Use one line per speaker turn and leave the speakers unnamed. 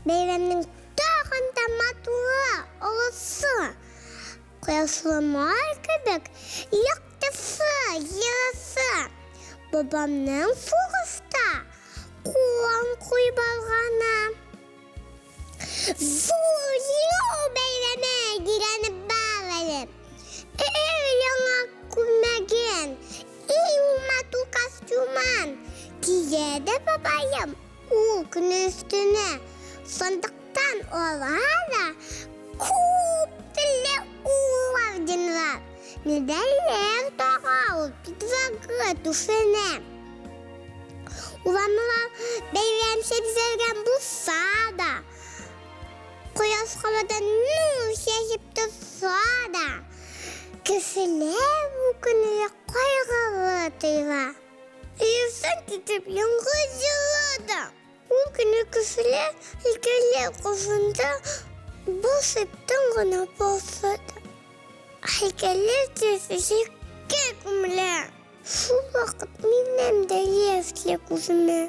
Бәйрәмнең тагын да матуры, олысы. Кояшлы май кебек яктысы, җылысы. Бабамның сугышта кулын куеп алганы. Зур җиңү бәйрәме дигәне бар әле. Өр-яңа күлмәген, иң матур костюмын кия дә бабаем ул көне өстенә сандыктан ала да күп төрле орденлар, медальләр тага ул пиджагы түшенә. Урамнар бәйрәмчә бизәлгән булса да, кояш һавадан нур чәчеп торса да, кешеләр бу көнне кайгылы тоела. Өйсен китеп яңгыр җылы да. Ул көнне кешеләр һәйкәлләр каршында басып тын гына басты. Һәйкәлләр чәчәккә күмелә. Шул вакыт минем дә яшьле күземә.